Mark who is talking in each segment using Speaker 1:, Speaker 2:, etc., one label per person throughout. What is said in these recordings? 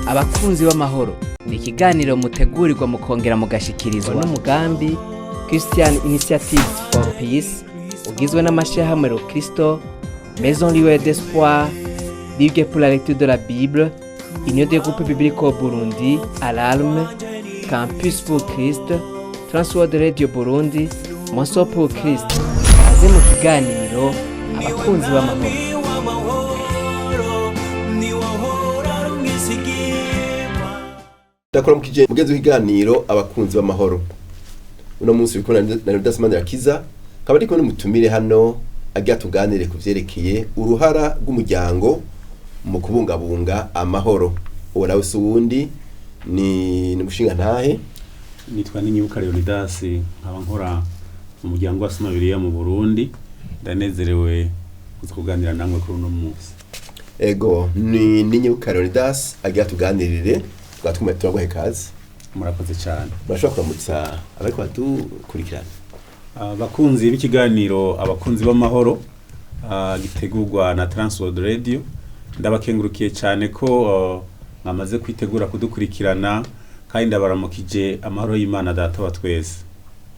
Speaker 1: Abakunzi b'amahoro ni ikiganiro mutegurirwa mukongera mugashikirizwa n'umugambi Christian Initiative for Peace, ugizwe n'amashirahamwe Rokristo, Maison Lueur d'Espoir, Ligue pour la lecture de la Bible, Union des groupes bibliques au Burundi, Alarme, Campus pour Christ, Transworld Radio Burundi, Moso pour Christ. Kaze mu kiganiro Abakunzi b'amahoro.
Speaker 2: Ndakuramukije mugenzi w'ikiganiro Abakunzi b'Amahoro. Uno munsi uri kumwe na Leonidas Manirakiza, akaba ari kumwe n'umutumire hano agira tuganire ku vyerekeye uruhara rw'umuryango mu kubungabunga amahoro. Uwo nawe si uwundi, ni umushingantahe.
Speaker 3: Nitwa Ninyibuka Leonidas, nkaba nkora mu muryango wa Soma Bibiliya mu Burundi. Ndanezerewe kuza kuganira namwe kuri uno munsi.
Speaker 2: Ego, ni Ninyibuka Leonidas agira tuganirire, twatuma turaguhe kaze.
Speaker 3: Murakoze cyane.
Speaker 2: Murashobora kuramutsa abariko badukurikirana.
Speaker 3: Abakunzi b'ikiganiro Abakunzi b'Amahoro gitegurwa na Transworld Radio, ndabakengurukiye cyane ko mwamaze kwitegura kudukurikirana, kandi ndabaramukije amahoro y'Imana Data wa twese.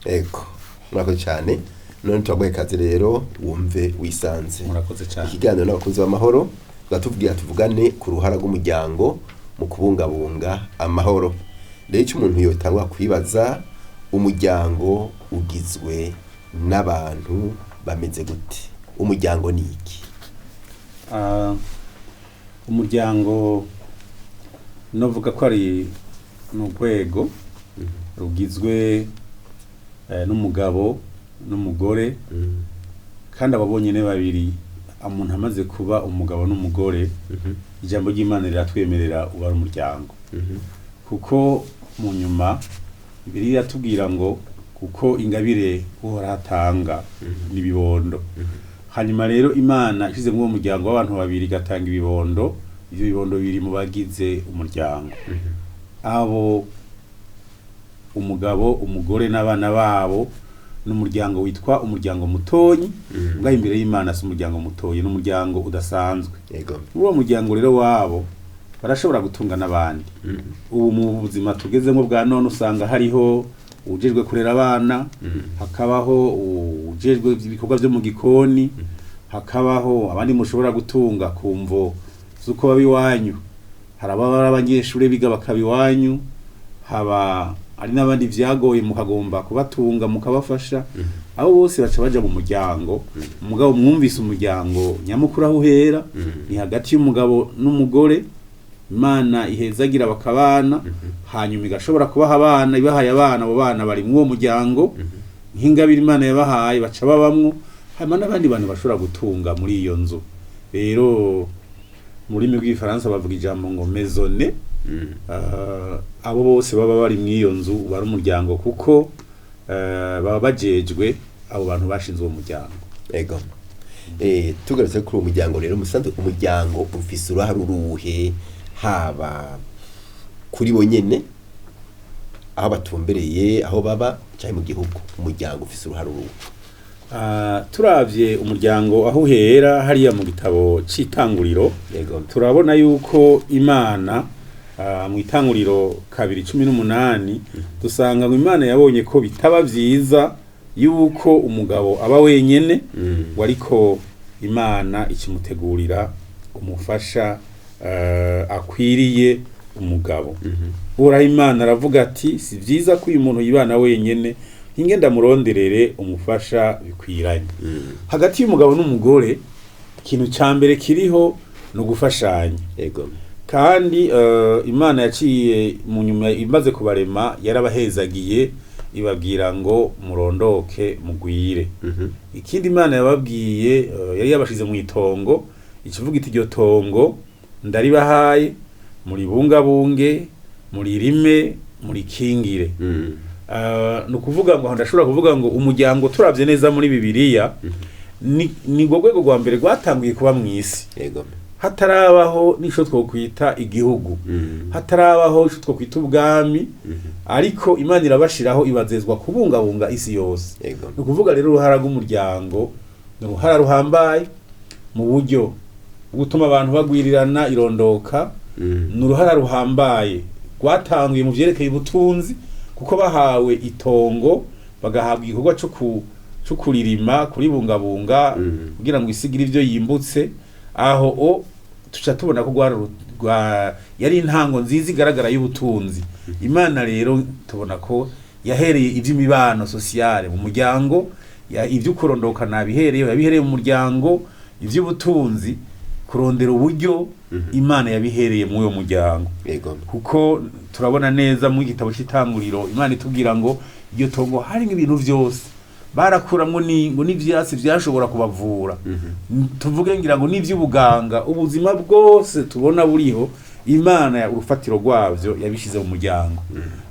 Speaker 2: Ego, murakoze cyane. None turaguhe kaze rero, wumve wisanze.
Speaker 3: Murakoze cyane.
Speaker 2: Ikiganiro n'Abakunzi b'Amahoro, tugatubwira tuvugane ku ruhara rw'umuryango mu kubungabunga amahoro. Rero icyo umuntu yotangwa kwibaza, umuryango ugizwe n'abantu bameze gute? Umuryango ni iki?
Speaker 3: Umuryango novuga ko ari ni urwego rugizwe n'umugabo n'umugore, kandi abo bonyene babiri. Umuntu amaze kuba umugabo n'umugore, ijambo ry'Imana riratwemerera uba ari umuryango, kuko mu nyuma Bibiliya iratubwira ngo kuko ingabire Uhoraho atanga n'ibibondo. Hanyuma rero Imana ishize muri uwo muryango w'abantu babiri igatanga ibibondo, ivyo bibondo biri mu bagize umuryango, abo umugabo, umugore n'abana babo, n'umuryango witwa umuryango mutonyi. Ubwo imbere y'Imana si umuryango mutonyi, n'umuryango udasanzwe. Muri uwo muryango rero wabo barashobora gutunga n'abandi. Ubu mu buzima tugezemo bwa none usanga hariho ujejwe kurera abana, hakabaho ujejwe ibikorwa byo mu gikoni, hakabaho abandi mushobora gutunga ku mvo z'uko baba iwanyu. Hari ababa ari abanyeshuri biga bakaba iwanyu, haba hari n'abandi vyagoye mukagomba kubatunga mukabafasha. Abo bose baca baja mu muryango. Umugabo mwumvise umuryango nyamukuru aho uhera ni hagati y'umugabo n'umugore. Imana ihezagira bakabana, hanyuma igashobora kubaha abana. Ibahaye abana, abo bana bari mw'uwo muryango nk'ingabire Imana yabahaye, baca babamwo. Hanyuma n'abandi bantu bashobora gutunga muri iyo nzu. Rero mu rurimi rw'igifaransa bavuga ijambo ngo maisonnée. Abo bose baba bari mw'iyo nzu bari umuryango, kuko baba bajejwe abo bantu bashinze uwo muryango.
Speaker 2: Ego, tugarutse kuri uwo muryango rero, musanzwe umuryango ufise uruhare uruhe, haba kuri bo nyene aho batumbereye, aho baba, canke mu gihugu? Umuryango ufise uruhare uruhe?
Speaker 3: Turavye umuryango aho uhera hariya mu gitabo c'Itanguriro, turabona yuko Imana mu Itanguriro 2:18 dusanga ngo Imana yabonye ko bitaba vyiza yuko umugabo aba wenyene, ngo ariko Imana ikimutegurira umufasha akwiriye umugabo. Uhoraho Imana aravuga ati: "Si vyiza ko uyu muntu yibana wenyene, hinge ndamuronderere umufasha bikwiranye." Hagati y'umugabo n'umugore, ikintu ca mbere kiriho ni ugufashanya. Kandi Imana yaciye mu nyuma imaze kubarema yarabahezagiye, ibabwira ngo murondoke mugwire. Ikindi Imana yababwiye, yari yabashize mu itongo, ikivuga iti: "Iryo tongo ndaribahaye, muribungabunge, muririme, murikingire." Ni ukuvuga ngo aho ndashobora kuvuga ngo umuryango, turavye neza muri Bibiliya, ni rwo rwego rwa mbere rwatanguye kuba mw'isi, hatarabaho n'ico twokwita igihugu, hatarabaho ico twokwita ubwami. Ariko Imana irabashiraho, ibazezwa kubungabunga isi yose. Ni ukuvuga rero uruhara rw'umuryango ni uruhara ruhambaye mu buryo bwo gutuma abantu bagwirirana, irondoka. Ni uruhara ruhambaye rwatanguye mu vyerekeye ubutunzi, kuko bahawe itongo, bagahabwa igikorwa co kuririma, kuribungabunga, kugira ngo isigire ivyo yimbutse. Aho o tuca tubona ko yari intango nziza igaragara y'ubutunzi. Imana rero tubona ko yahereye ivy'imibano sociale mu muryango, ivy'ukurondoka nabihereye, yabihereye mu muryango, ivy'ubutunzi, kurondera uburyo, Imana yabihereye muri uyo muryango. Kuko turabona neza mu gitabo cy'itanguriro Imana itubwira ngo iryo tongo harimo ibintu vyose, barakuramwo ngo n'ivyatsi vyashobora kubavura. Tuvuge ngira ngo n'ivy'ubuganga, ubuzima bwose tubona buriho, Imana urufatiro rwavyo yabishize mu muryango.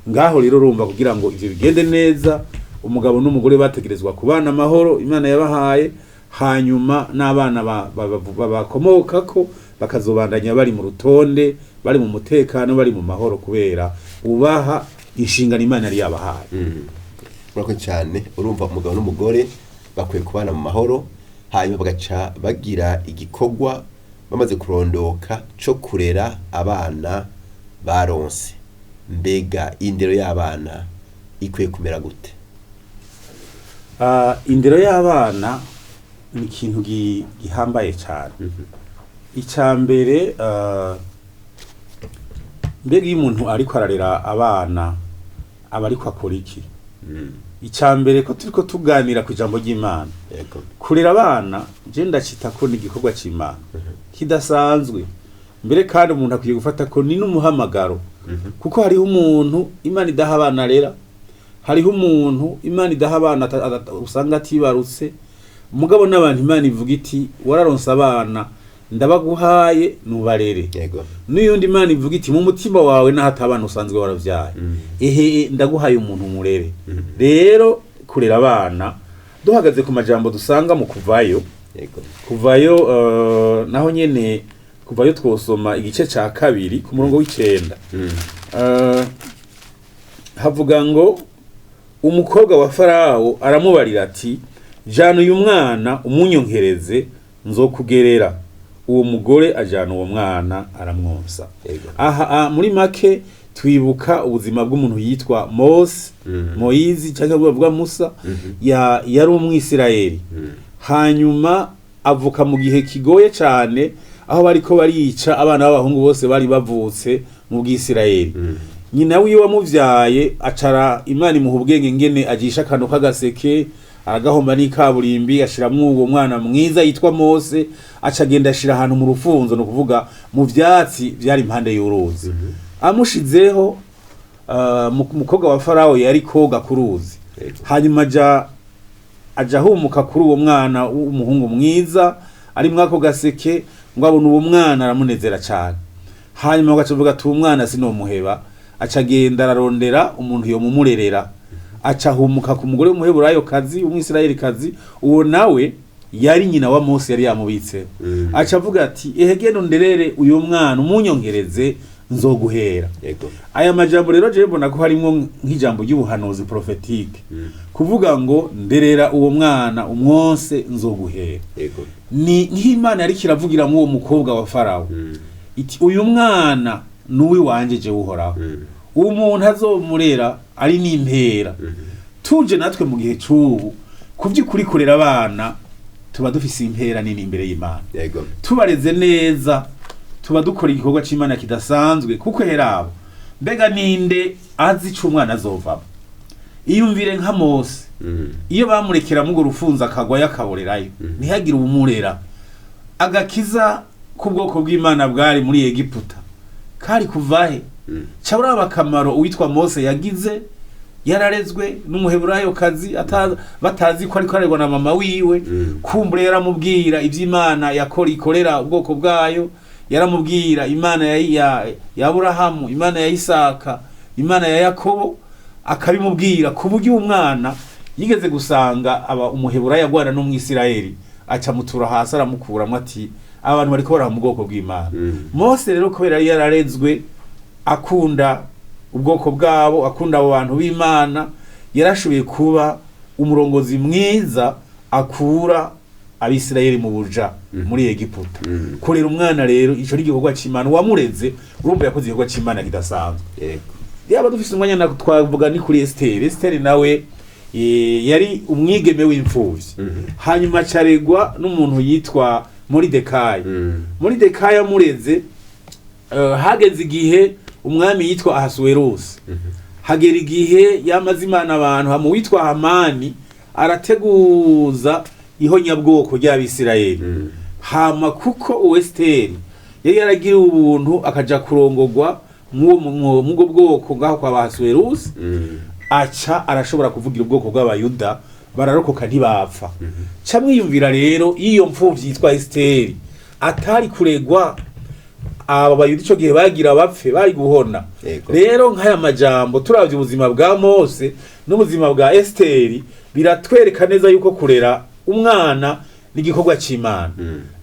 Speaker 3: Ngaho rero urumva, kugira ngo ivyo bigende neza, umugabo n'umugore bategerezwa kubana amahoro Imana yabahaye, hanyuma n'abana babakomokako bakazobandanya bari mu rutonde, bari mu mutekano, bari mu mahoro, kubera ubaha inshingano Imana yari yabahaye.
Speaker 2: Murakoze cyane. Urumva, umugabo n'umugore bakwiye kubana mu mahoro, hanyuma bagaca bagira igikorwa bamaze kurondoka co kurera abana baronse. Mbega indero y'abana ikwiye kumera gute?
Speaker 3: Indero y'abana ni ikintu gihambaye cyane. Icya mbere, mbega iyo umuntu ariko ararera abana aba ariko akora iki? Icya mbere, ko turiko tuganira ku ijambo ry'Imana, kurera abana je ndacita ko ni igikorwa c'Imana kidasanzwe. Mbere kandi umuntu akwiye gufata ko ni n'umuhamagaro, kuko hariho umuntu Imana idaha abana arera, hariho umuntu Imana idaha abana usanga atibarutse. Mugabo n'abantu Imana ivuga iti: "Wararonse abana, ndabaguhaye, nubarere." N'uyundi Imana ivuga iti: "Mu mutima wawe naho atabana usanzwe waravyaye, ehe, ndaguhaye umuntu murere." Rero kurera abana, duhagaze ku majambo dusanga mu Kuvayo, Kuvayo, naho nyene Kuvayo twosoma igice ca 2 ku murongo w'9. Havuga ngo umukobwa wa Farawo aramubarira ati: "Jana uyu mwana umunyonkereze, nzokugerera." Uwo mugore ajana uwo mwana, aramwonsa. Aha muri make twibuka ubuzima bw'umuntu yitwa Mose, Moyizi cyangwa bavuga Musa, yari umwisirayeli. Hanyuma avuka mu gihe kigoye cyane, aho bariko barica abana b'abahungu bose bari bavutse mu bwisirayeli. Nyina wiwe wamuvyaye acara Imana imuha ubwenge ngene ajisha akantu k'agaseke, aragahomba n'ikaburimbi, ashiramwo uwo mwana mwiza yitwa Mose, aca agenda ashira ahantu mu rufunzo, ni ukuvuga mu vyatsi vyari impande y'uruzi. Amushizeho, umukobwa wa Farawo yari koga ku ruzi. Hanyuma aja ahumuka kuri uwo mwana w'umuhungu mwiza ari mwako gaseke, ngo abona uwo mwana aramunezera cyane. Hanyuma agaca avuga ati: "Uwo mwana sinomuheba." Aca agenda ararondera umuntu yomumurerera, aca ahumuka ku mugore w'umuheburayo kazi, umwisirayeli kazi. Uwo nawe yari nyina wa Mose, yari yamubitseho. Aca avuga ati: "Ehe, genda underere uyu mwana, umunyongereze, nzoguhera." Aya majambo rero jewe mbona ko harimwo nk'ijambo ry'ubuhanuzi prophétique, kuvuga ngo: "Nderera uwo mwana, umwonse, nzoguhera." Ni nk'Imana yariko iravugira muri uwo mukobwa wa Farawo iti: "Uyu mwana nuwiwanje jewe Uhoraho, umuntu azomurera ari n'impera." Tuje natwe mu gihe c'ubu, ku vy'ukuri kurera abana tuba dufise impera nini imbere y'Imana. Tubareze neza tuba dukora igikorwa c'Imana kidasanzwe, kuko herabo mbega ninde azi ico umwana azovamo? Iyumvire nka Mose, iyo bamurekera mugo rufunzo akagwayo akaborerayo, ntihagire uwumurera, agakiza k'ubwoko bw'Imana bwari muri Egiputa kari kuvahe? Ca uraba akamaro uwitwa Mose yagize yararezwe n'umuheburayo kazi, batazi ko ariko arerwa na mama wiwe. Kumbure yaramubwira ivy'Imana yakora, ikorera ubwoko bwayo, yaramubwira Imana ya Aburahamu, Imana ya Isaka, Imana ya Yakobo, akabimubwira ku buryo umwana yigeze gusanga aba umuheburayo agwana n'umwisirayeli, aca mutura hasi aramukuramwo, ati: "Abantu bariko baraha mu bwoko bw'Imana." Mose rero, kubera yari yararezwe akunda ubwoko bwabo, akunda abo bantu b'Imana, yarashoboye kuba umurongozi mwiza akura. Abisirayeli mu buja muri Egiputa. Kurera umwana rero, ico ni igikorwa c'Imana. Uwamureze, urumva yakoze igikorwa c'Imana kidasanzwe. Yaba dufise umwanya na twavuga ni kuri Esther. Esther nawe yari umwigeme w'imfuvyi, hanyuma acaregwa n'umuntu yitwa Moridekayi. Moridekayi amureze, hageze igihe umwami yitwa Ahasuwerusi, hagera igihe yamaze Imana abantu hamu witwa Hamani arateguza ihonyabwoko ry'Abisirayeli. Hama kuko uwo Esiteri yari yaragiriwe ubuntu akaja kurongogwa mw'ubwo bwoko ngaho kwa Bahasuwerusi, aca arashobora kuvugira ubwoko bw'Abayuda, bararokoka ntibapfa. Ca mwiyumvira rero, iyo mfuvyi yitwa Esiteri atari kuregwa, aba Bayuda ico gihe bagira bapfe, bari guhona. Rero nk'aya majambo, turavye ubuzima bwa Mose n'ubuzima bwa Esiteri, biratwereka neza yuko kurera umwana ni igikorwa c'Imana.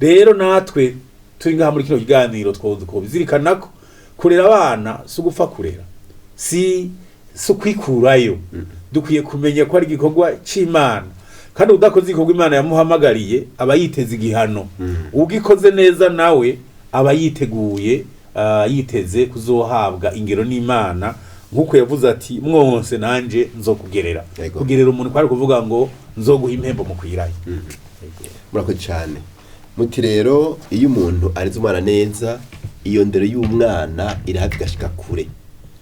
Speaker 3: Rero natwe turi ngaha muri kino kiganiro twobizirikana ko kurera abana si ugupfa kurera, si ukwikurayo. Dukwiye kumenya ko ari igikorwa c'Imana, kandi udakoze igikorwa Imana yamuhamagariye aba yiteze igihano. Ugikoze neza nawe aba yiteguye, yiteze kuzohabwa ingero n'Imana, nk'uko yavuze ati: "Mwonse nanje nzokugerera." Kugerera umuntu kwari kuvuga ngo nzoguha impembo mukwiraye.
Speaker 2: Murakoze cyane. Muti rero iyo umuntu areze umwana neza, iyo ndero y'umwana irahava igashika kure.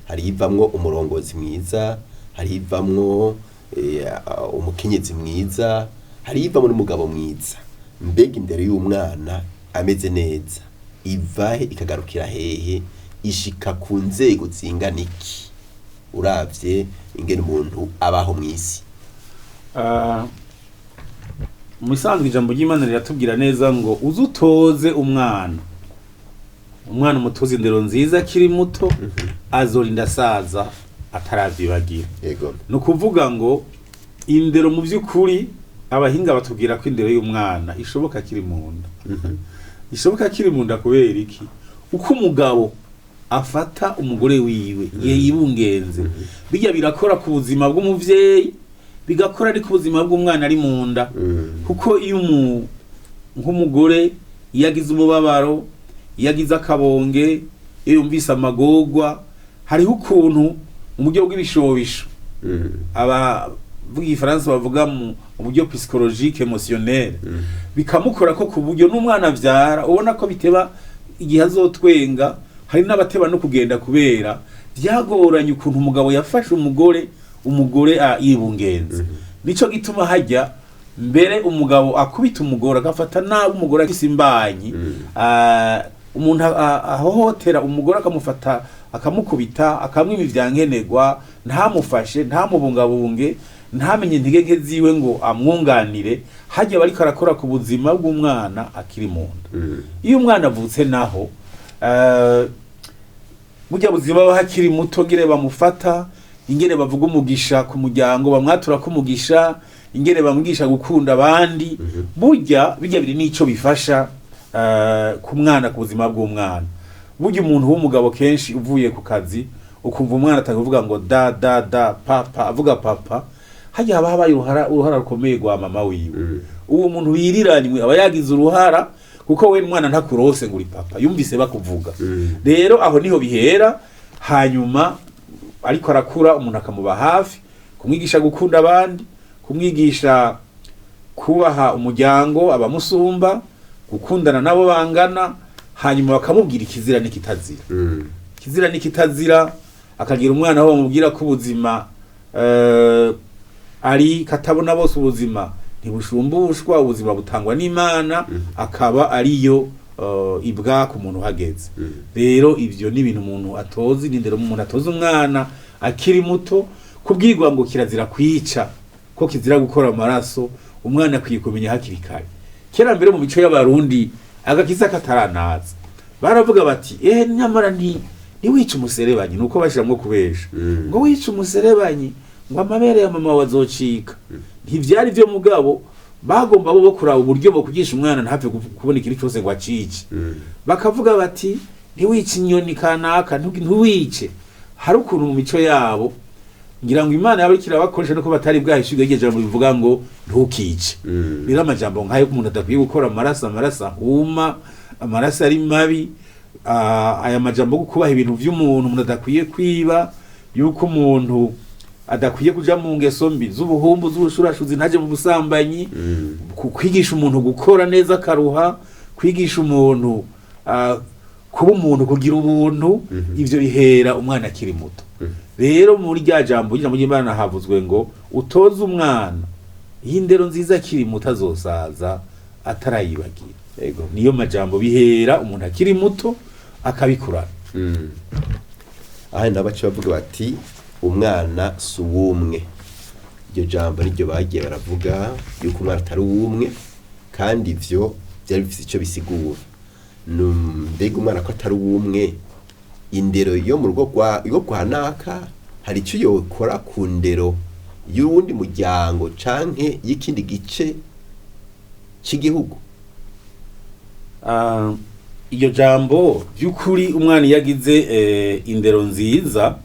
Speaker 2: Hari ivamwo umurongozi mwiza, hari ivamwo umukenyezi mwiza, hari ivamwo n'umugabo mwiza. Mbega indero y'umwana ameze neza ivahe ikagarukira hehe, ishika ku nzego zingana iki, uravye ingene umuntu abaho mw'isi?
Speaker 3: Mu bisanzwe ijambo ry'Imana riratubwira neza ngo uze utoze umwana, umwana umutoze indero nziza akiri muto, azorinda asaza ataravyibagira. Ni ukuvuga ngo indero mu by'ukuri, abahinga batubwira ko indero y'umwana ishoboka akiri mu nda. Ishoboka akiri mu nda kubera iki? Uko umugabo afata umugore wiwe igihe yibungenze, bijya birakora ku buzima bw'umuvyeyi, bigakora ari ku buzima bw'umwana ari mu nda. Kuko iyo nk'umugore iyo agize umubabaro, iyo agize akabonge, iyo yumvise amagorwa, hariho ukuntu mu buryo bw'ibishobisho, abavuga igifaransa bavuga mu buryo psychologique émotionnel, bikamukora ko ku buryo n'umwana avyara ubona ko biteba igihe azotwenga. Hari n'abateba no kugenda kubera byagoranye ukuntu umugabo yafashe umugore, umugore yibungenze. Nico gituma hajya mbere umugabo akubita umugore, agafata nabi umugore afise imbanyi, umuntu ahohotera umugore, akamufata akamukubita, akamwima ivyankenerwa, ntamufashe, ntamubungabunge, ntamenye intege nke ziwe ngo amwunganire, hajya bariko arakora ku buzima bw'umwana akiri mu nda. Iyo umwana avutse naho, burya buzima aba hakiri muto, ngere bamufata, ingene bavuga umugisha ku muryango, bamwatura ko umugisha, ingene bamwigisha gukunda abandi, burya bijya biri n'ico bifasha ku mwana, ku buzima bw'umwana. Burya umuntu w'umugabo kenshi uvuye ku kazi, ukumva umwana atakuvuga ngo da da da, papa, avuga papa, hajya haba habaye uruhara rukomeye rwa mama wiwe. Uwo muntu wiriranywe aba yagize uruhara, kuko we mwana ntakurose ngo uri papa, yumvise bakuvuga. Rero aho niho bihera. Hanyuma ariko arakura, umuntu akamuba hafi, kumwigisha gukunda abandi, kumwigisha kubaha umuryango, abamusumba, gukundana nabo bangana, hanyuma bakamubwira ikizira n'ikitazira. Ikizira n'ikitazira, akagira umwana aho bamubwira ko ubuzima ari katabona bose, ubuzima ntibushumbushwa, ubuzima butangwa n'Imana, akaba ariyo ibwa ku muntu uhageze. Rero ivyo ni ibintu umuntu atoza, n'indero umuntu atoza umwana akiri muto. Kubwirwa ngo kirazira kwica, ko kizira gukora amaraso, umwana akwiye kumenya hakiri kare. Kera mbere mu mico y'Abarundi, agakiza kataranaza, baravuga bati: "Ehe, nyamara ntiwice umuserebanyi." Nuko bashiramwo kubesha ngo wice umuserebanyi, ngo amabere ya mama wazocika. Ntivyari vyo, mugabo bagomba bo kuraba uburyo bwo kugisha umwana ntapfe kubona ikintu cyose ngo acice. Bakavuga bati: "Ntiwice inyoni kanaka, ntiwice." Hari ukuntu mu mico yabo. Ngira ngo Imana yaba iriko irabakoresha nuko batari bwahishurwe iryo jambo rivuga ngo ntukice. Rero amajambo nk'ayo ko umuntu adakwiye gukora amaraso, amaraso ahuma, amaraso ari mabi, aya majambo yo kubaha ibintu vy'umuntu, umuntu adakwiye kwiba, yuko umuntu adakwiye kuja mu ngeso mbi z'ubuhumbu, z'ubushurashuzi, ntaje mu busambanyi, kwigisha umuntu gukora neza akaruha, kwigisha umuntu kuba umuntu, kugira ubuntu, ivyo bihera umwana akiri muto. Rero muri rya jambo, ijambo ry'Imana havuzwe ngo utoze umwana iyi ndero nziza akiri muto, azosaza atarayibagira. Niyo majambo bihera umuntu akiri muto akabikurana.
Speaker 2: Aha nabo baca bavuga bati umwana si uw'umwe. Iryo jambo niryo bagiye baravuga yuko umwana atari uw'umwe, kandi ivyo byari bifise ico bisigura. Mbega umwana ko atari uw'umwe, indero yo mu rugo rwa yo kwa naka hari icyo yokora ku ndero y'uwundi muryango canke y'ikindi gice c'igihugu?
Speaker 3: Iryo jambo by'ukuri, umwana iyo agize indero nziza,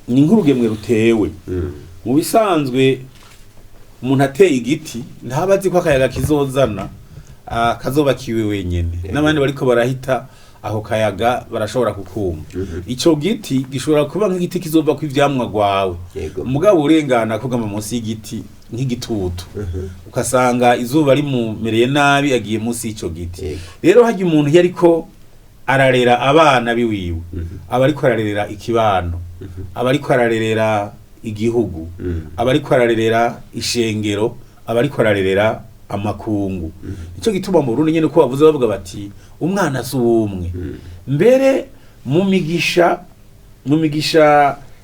Speaker 3: ni nk'urugemwe rutewe. Mu bisanzwe umuntu ateye igiti ntaba azi ko akayaga kizozana kazoba kiwe wenyene, n'abandi bariko barahita ako kayaga barashobora kukumva. Ico giti gishobora kuba nk'igiti kizova ko ivyamwa gwawe, mugabo urengana kugama munsi y'igiti nk'igitutu, ugasanga izuba rimumereye nabi, agiye munsi y'ico giti. Rero harya umuntu iyo ariko ararera abana biwiwe, aba ariko ararerera ikibano, aba ariko ararerera igihugu, aba ariko ararerera ishengero, aba ariko ararerera amakungu. Nico gituma mu Burundi nyene ko bavuze bavuga bati umwana si uw'umwe. Mbere mu migisha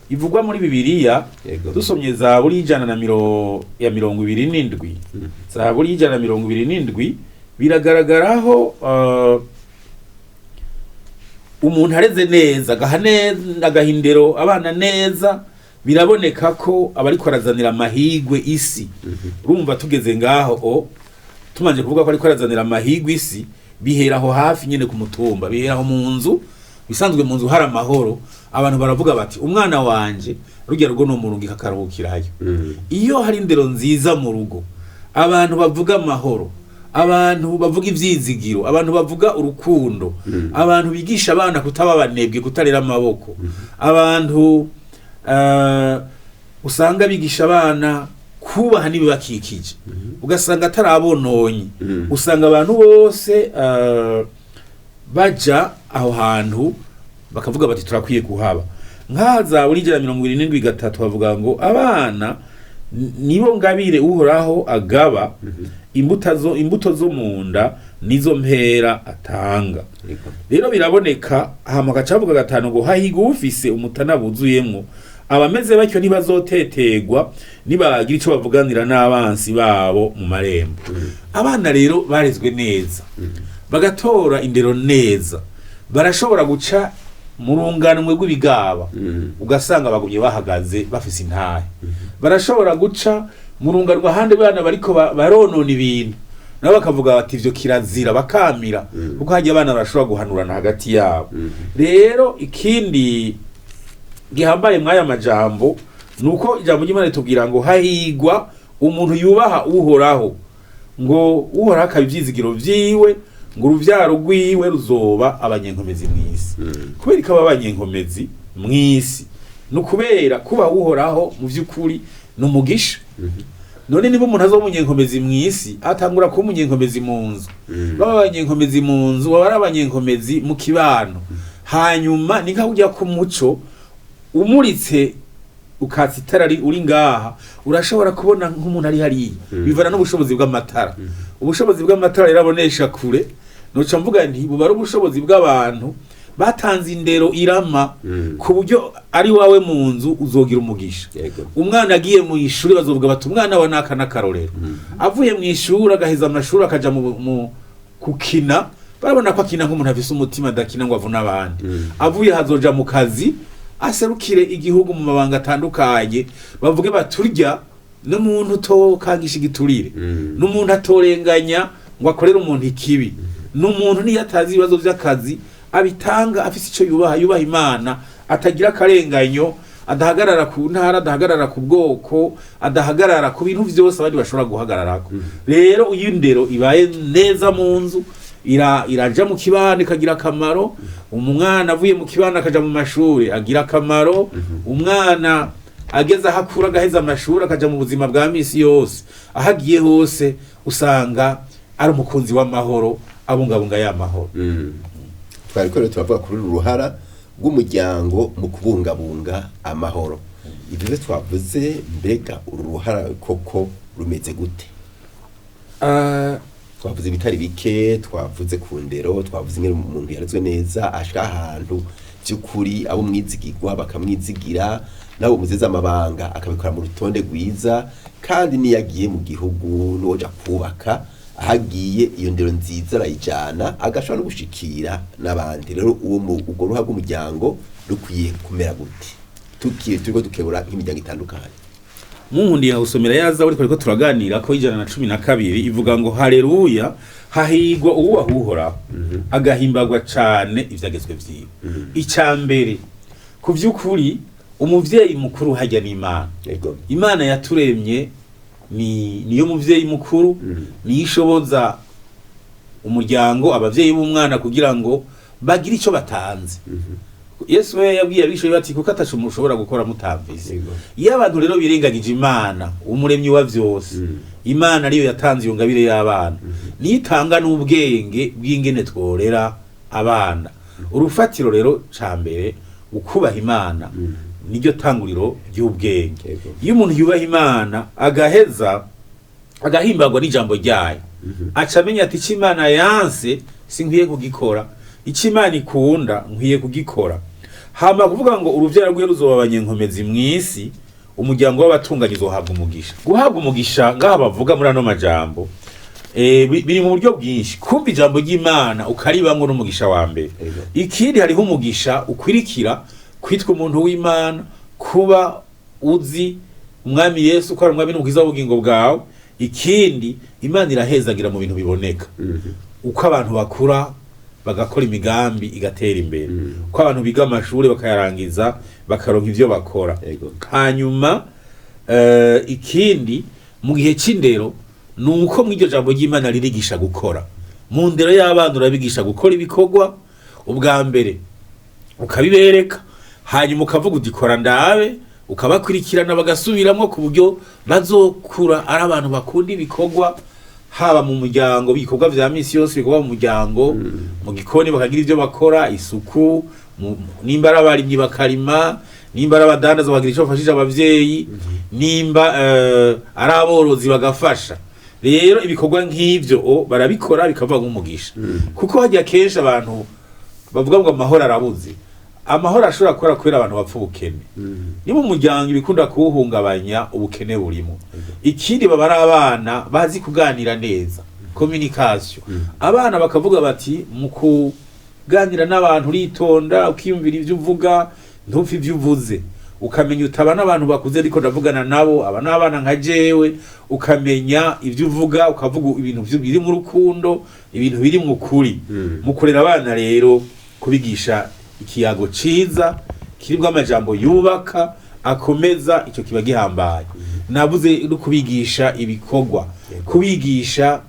Speaker 3: ivugwa muri Bibiliya, dusomye Zaburi y'ijana na ya 27, Zaburi y'127, biragaragaraho umuntu areze neza, agaha neza, agaha indero abana neza, biraboneka ko aba ariko arazanira amahigwe isi. Urumva tugeze ngaho o tumanje kuvuga ko ariko arazanira amahigwe isi, bihera aho hafi nyene ku mutumba, bihera aho mu nzu. Bisanzwe mu nzu hari amahoro, abantu baravuga bati umwana wanje rujya rugo no murungika akaruhukirayo. Iyo hari indero nziza mu rugo, abantu bavuga amahoro, abantu bavuga ivyizigiro, abantu bavuga urukundo, abantu bigisha abana kutaba abanebwe, kutarera amaboko, abantu usanga bigisha abana kubaha n'ibibakikije, ugasanga atarabononye, usanga abantu bose baja aho hantu bakavuga bati turakwiye kuhaba. Nkaza Zaburi 127:3 bavuga ngo abana nibo ngabire Uhoraho agaba, imbuto zo mu nda nizo mpera atanga. Rero biraboneka. Hama gaca bavuga gatanu ngo hahigwa ufise umutana buzuyemwo, abameze batyo ntibazotetegwa nibagira ico bavuganira n'abansi babo mu marembo. Abana rero barezwe neza, bagatora indero neza, barashobora guca mu runganwe rw'ibigaba, ugasanga bagumye bahagaze bafise intahe. Barashobora guca mu runganwe ahandi bana bariko baronona ibintu, nabo bakavuga bati ivyo kirazira, bakamira, kuko hajya abana barashobora guhanurana hagati yabo. Rero ikindi gihambaye mw'aya majambo nuko ijambo ry'Imana ritubwira ngo hahigwa umuntu yubaha Uhoraho, ngo Uhoraho akaba ivyizigiro vyiwe, ngo uruvyaro rwiwe ruzoba abanyenkomezi mw'isi. Kubera ko aba abanyenkomezi mw'isi ni ukubera kuba Uhoraho mu vy'ukuri ni umugisha. None niba umuntu azoba umunyenkomezi mw'isi, atangura kuba umunyenkomezi mu nzu. Baba abanyenkomezi mu nzu, baba ari abanyenkomezi mu kibano. Hanyuma ni nka ujya ku muco umuritse, ukatsa itara uri ngaha, urashobora kubona nk'umuntu ari hariya, bivana n'ubushobozi bw'amatara. Ubushobozi bw'amatara rero abonesha kure, noca mvuga nti buba ari ubushobozi bw'abantu batanze indero irama, ku buryo ari wawe mu nzu uzogira umugisha. Umwana agiye mu ishuri, bazovuga bati umwana wa naka n'akarorero. Avuye mu ishuri, agaheza amashuri, akaja mu kukina, barabona ko akina nk'umuntu afise umutima, adakina ngo avune abandi. Avuye hazoja mu kazi, aserukire igihugu mu mabanga atandukanye, bavuge baturya n'umuntu utokangisha igiturire, n'umuntu atorenganya ngo akorere umuntu ikibi, n'umuntu niyo atazi ibibazo vy'akazi abitanga afise ico yubaha, yubaha Imana, atagira akarenganyo. Adahagarara ku ntara, adahagarara ku bwoko, adahagarara ku bintu vyose abandi bashobora guhagararako. Rero iyo indero ibaye neza mu nzu, iraja mu kibano ikagira akamaro. Umwana avuye mu kibano akaja mu mashuri agira akamaro. Umwana ageze aho akura, agaheza amashuri, akaja mu buzima bwa misi yose, aho agiye hose usanga ari umukunzi w'amahoro, abungabunga ya mahoro.
Speaker 2: Twariko rero turavuga kuri uru ruhara rw'umuryango mu kubungabunga amahoro. Ibyo rero twavuze, mbega uru ruhara koko rumeze gute? Twavuze ibitari bike, twavuze ku ndero, twavuze ingene umuntu yarezwe neza ashika ahantu by'ukuri abo mwizigirwa bakamwizigira, nabo muzeze amabanga akabikora mu rutonde rwiza, kandi niyo agiye mu gihugu n'uwoja kubaka ahagiye, iyo ndero nziza arayijana, agashobora no gushikira n'abandi. Rero uwo urwo ruha rw'umuryango rukwiye kumera gute, tukiye turiko dukebura nk'imiryango itandukanye?
Speaker 3: Munkundiye gusomera yaza uriko ariko turaganira ko 112 ivuga ngo: "Haleluya, hahigwa uwubaha Uhoraho, agahimbagwa cane ivyagezwe vyiwe." Ica mbere, ku vy'ukuri, umuvyeyi mukuru hajya n'Imana. Imana yaturemye ni niyo muvyeyi mukuru, niyo ishoboza umuryango, abavyeyi b'umwana, kugira ngo bagire ico batanze. Yesu we yabwiye abigishwa be ati: "Kuko ataco mushobora gukora mutamvise." Iyo abantu rero birengagije Imana, umuremyi wa vyose, Imana ariyo yatanze iyo ngabire y'abana, niyo itanga n'ubwenge bw'ingene tworera abana. Urufatiro rero ca mbere, ukubaha Imana, niryo tanguriro ry'ubwenge. Iyo umuntu yubaha Imana, agaheza agahimbagwa n'ijambo ryayo, aca amenya ati: "Icyo Imana yanse sinkwiye kugikora, icyo Imana ikunda nkwiye kugikora." Hama kuvuga ngo uruvyaro rwiwe ruzoba abanyenkomezi mw'isi, umuryango w'abatunganye uzohabwa umugisha. Guhabwa umugisha ngaha bavuga muri ano majambo, biri mu buryo bwinshi. Kumva ijambo ry'Imana ukaribamwo n'umugisha wa mbere. Ikindi, hariho umugisha ukwirikira kwitwa umuntu w'Imana, kuba uzi Umwami Yesu ko ari Umwami n'Umukiza w'ubugingo bwawe. Ikindi, Imana irahezagira mu bintu biboneka, uko abantu bakura bagakora imigambi igatera imbere, uko abantu biga amashuri bakayarangiza bakaronka ivyo bakora. Hanyuma ikindi mu gihe c'indero ni uko mw'iryo jambo ry'Imana ririgisha gukora. Mu ndero y'abana urabigisha gukora ibikorwa, ubwa mbere ukabibereka, hanyuma ukavuga uti: "Kora ndabe", ukabakurikirana bagasubiramwo, ku buryo bazokura ari abantu bakunda ibikorwa, haba mu muryango, ibikorwa vya misi yose, ibikorwa mu muryango, mu gikoni bakagira ivyo bakora, isuku, nimba ari abarimyi bakarima, nimba ari abadandaza bakagira ico bafashije abavyeyi, nimba ari aborozi bagafasha. Rero ibikorwa nk'ivyo barabikora bikava nk'umugisha, kuko hajya kenshi abantu bavuga ngo amahoro arabuze. Amahoro ashobora gukora kubera abantu bapfa ubukene. Niba umuryango ibikunda kuwuhungabanya ubukene burimo. Ikindi, baba ari abana bazi kuganira neza, communication. Abana bakavuga bati: "Mu kuganira n'abantu uritonda, ukiyumvira ivyo uvuga, ntupfe ivyo uvuze, ukamenya utaba n'abantu bakuze ariko ndavugana nabo, aba n'abana nka jewe", ukamenya ivyo uvuga, ukavuga ibintu biri mu rukundo, ibintu biri mu kuri. Mu kurera abana rero, kubigisha ikiyago ciza kiribwo amajambo yubaka, akomeza, ico kiba gihambaye. Nabuze no kubigisha ibikorwa, kubigisha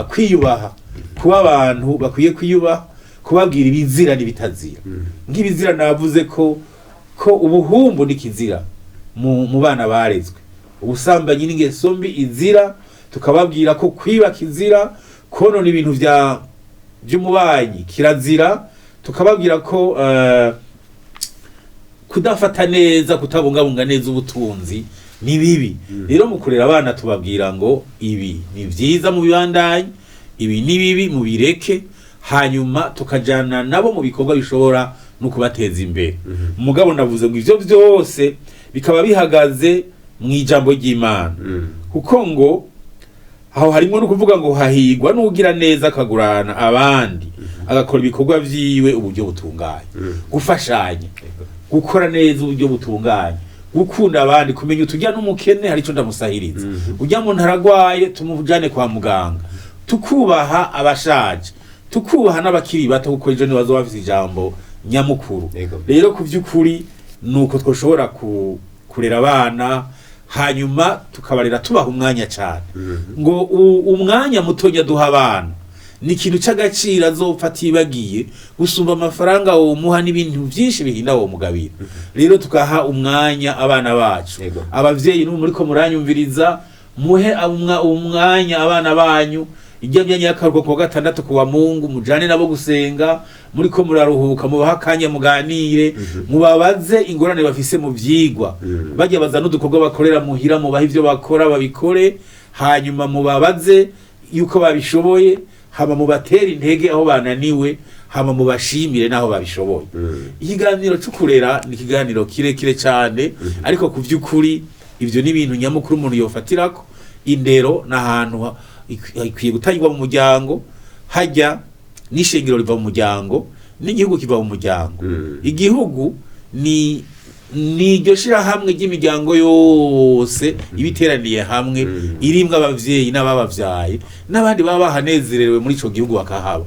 Speaker 3: kwiyubaha, kuba abantu bakwiye kwiyubaha, kubabwira ibizira n'ibitazira. Nk'ibizira navuze ko ubuhumbu n'ikizira mu bana barezwe, ubusambanyi n'ingeso mbi izira, tukababwira ko kwiba kizira, konona ibintu vya by'umubanyi kirazira, tukababwira ko kudafata neza, kutabungabunga neza ubutunzi ni bibi. Rero mu kurera abana tubabwira ngo: "Ibi ni vyiza mu bibandanye, ibi ni bibi mu bireke", hanyuma tukajana nabo mu bikorwa bishobora no kubateza imbere. Mugabo ndavuze ngo ivyo vyose bikaba bihagaze mu ijambo ry'Imana, kuko ngo aho harimo no kuvuga ngo hahigwa n'ugira neza akagurana abandi, agakora ibikorwa vyiwe uburyo butunganye, gufashanya, gukora neza uburyo butunganye, gukunda abandi, kumenya utujya n'umukene hari ico ndamusahiriza, ujya muntu aragwaye tumujane kwa muganga, tukubaha abashaje, tukubaha n'abakiri bato, kuko ejo nibazoba bafise ijambo nyamukuru. Rero ku vy'ukuri Nuko twoshobora kurera abana, hanyuma tukabarera tubaha umwanya cyane, ngo umwanya mutonya duha abana ni ikintu c'agaciro azopfa atibagiye gusumba amafaranga womuha n'ibintu byinshi bihinda wo mugabira. Rero tukaha umwanya abana bacu. Abavyeyi n'ubu muriko muranyumviriza, muhe umwanya abana banyu. Ijya myanya y'akaruhuko kuwa gatandatu, kuwa Mungu, mujane nabo gusenga. Muriko muraruhuka, mubaha akanya muganire, mubabaze ingorane bafise mu vyigwa. Bajya baza n'udukorwa bakorera muhira, mubahe ivyo bakora babikore, hanyuma mubabaze yuko babishoboye, hama mubatere intege aho bananiwe, hama mubashimire n'aho babishoboye. Ikiganiro cyo kurera ni ikiganiro kirekire cyane, ariko ku by'ukuri ibyo ni ibintu nyamukuru umuntu yofatirako. Indero ni ahantu ikwiye gutangirwa mu muryango. Hajya n'ishengero riva mu muryango, n'igihugu kiva mu muryango. Igihugu ni iryo shirahamwe ry'imiryango yose iba iteraniye hamwe, irimwo abavyeyi n'ababavyaye n'abandi baba bahanezerewe muri ico gihugu bakahaba.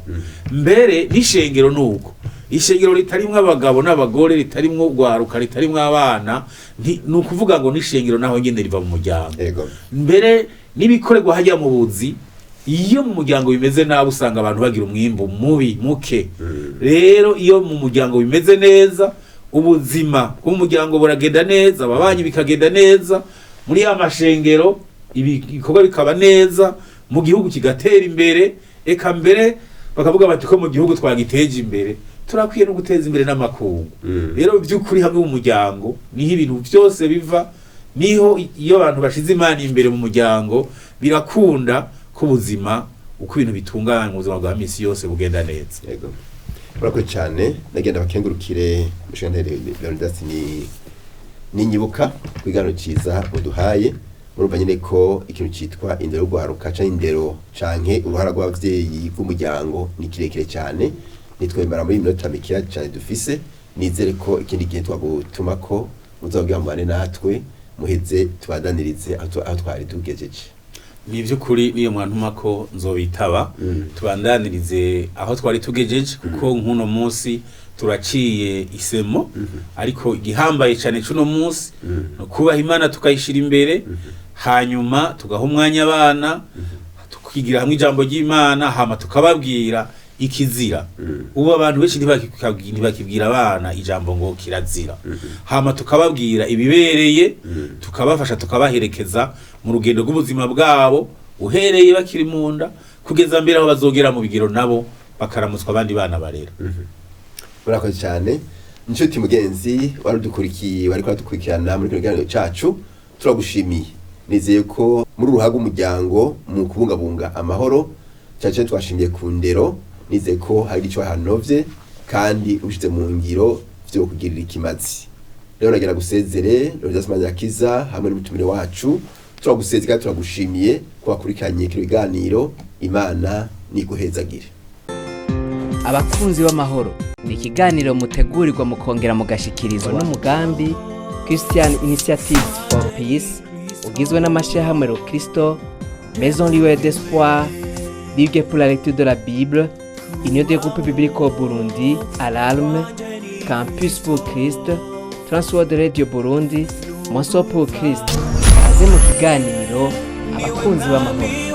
Speaker 3: Mbere n'ishengero nuko, ishengero ritarimwo abagabo n'abagore, ritarimwo urwaruka, ritarimwo abana, ni ukuvuga ngo n'ishengero naho nyene riva mu muryango. Mbere n'ibikorerwa hajya mu buzi, iyo mu muryango bimeze nabi usanga abantu bagira umwimbu mubi, muke. Rero iyo mu muryango bimeze neza, ubuzima bw'umuryango buragenda neza, ababanyi bikagenda neza, muri ya mashengero ibikorwa bikaba neza, mu gihugu kigatera imbere. Eka mbere bakavuga bati ko mu gihugu twagiteje imbere, turakwiye no guteza imbere n'amakungu. Rero by'ukuri hamwe mu muryango niho ibintu byose biva, niho iyo abantu bashize Imana imbere mu muryango, birakunda ko ubuzima, uko ibintu bitunganywa mu buzima bwa misi yose bugenda neza.
Speaker 2: Yego, murakoze cyane. Nagenda bakengurukire mushingantahe Leonidas ni ninyibuka ku kiganiro cyiza muduhaye. Murumva nyine ko ikintu cyitwa indero y'urwaruka canke indero canke uruhara rw'abavyeyi rw'umuryango ni kirekire cyane, nitwemera muri iyi minota mikeya cyane dufise. Nizere ko ikindi gihe twagutuma ko muzabwira mubane natwe, muheze tubadanirize aho twari tugejeje.
Speaker 3: Ni iby'ukuri, niyo mwantuma ko nzobitaba, tubandanirize aho twari tugejeje, kuko nk'uno munsi turaciye isemo, ariko igihambaye cyane c'uno munsi ni ukubaha Imana tukayishira imbere, hanyuma tugaha umwanya abana, tukigira hamwe ijambo ry'Imana, hama tukababwira ikizira. Ubu abantu benshi ntibakibwira abana ijambo ngo kirazira. Hama tukababwira ibibereye, tukabafasha, tukabaherekeza mu rugendo rw'ubuzima bwabo, uhereye bakiri mu nda kugeza mbere aho bazogera mu bigero, nabo bakaramutswa abandi bana barera.
Speaker 2: Murakoze cyane, inshuti mugenzi wari udukurikiye, wari kudukurikirana muri kino kiganiro cacu, turagushimiye. Nizeye ko muri uruhaga umuryango mu kubungabunga amahoro, cyane cyane twashimiye ku ndero, nizeye ko hari icyo wahanovye kandi ubishyize mu ngiro vyo kugirira ikimazi. Rero nagira gusezere Leonidas Manirakiza hamwe n'umutumire wacu. Turagusezera kandi turagushimiye ko wakurikiranye kino kiganiro. Imana niguhezagire.
Speaker 1: Abakunzi b'amahoro ni ikiganiro mutegurirwa mukongera mugashikirizwa n'umugambi Christian Initiatives for Peace, ugizwe n'amashyirahamwe Rokristo, Maison Lieu d'Espoir, Ligue pour la lecture de la Bible, Union des groupes bibliques au Burundi, Alarme, Campus pour Christ, Transworld Radio Burundi, Monso pour Christ. Kaze mu kiganiro Abakunzi b'amahoro.